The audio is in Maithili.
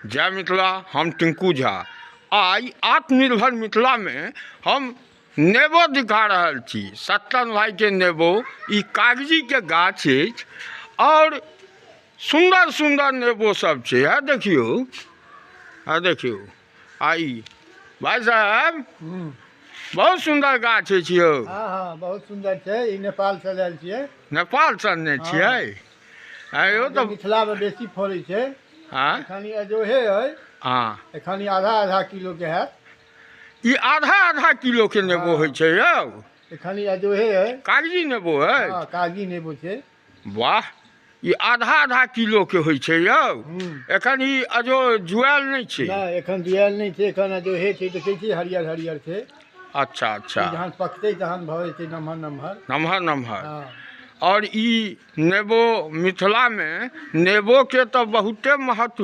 जय मिथिला। हम टिंकू झा। आइ आत्मनिर्भर मिथिलामे हम नेबो दिखा रहल छी। सत्तन भाईके नेबो, ई कागजीके गाछ अछि आओर सुन्दर सुन्दर नेबो सब छै। है देखियौ, है देखियौ। आ ई भाई साहब, बहुत सुन्दर गाछ अछि यौ। हँ हँ, बहुत सुन्दर छै। ई नेपालसँ लायल छियै। नेपालसँ अनने छियै? आँय यौ, तऽ मिथिलामे बेसी फड़ै छै। एखन ई अजोहे अइ। एखन ई आधा आधा किलोके हैत। ई आधा आधा किलोके नेबो होइ छै यौ? एखन ई अजोहे अइ। कागजी नेबो अइ? हँ, कागजी नेबो छै। वाह, ई आधा आधा किलोके होइ छै यौ? एखन ई अजो जुआयल नहि छै? नहि, एखन जुआयल नहि छै, एखन अजोहे छै। देखै छी, हरियर हरियर छै। अच्छा अच्छा। ई जहन पकतै तहन भऽ जेतै नमहर नमहर। नमहर नमहर। आओर ई नेबो, मिथिलामे नेबोके तऽ बहुते महत्व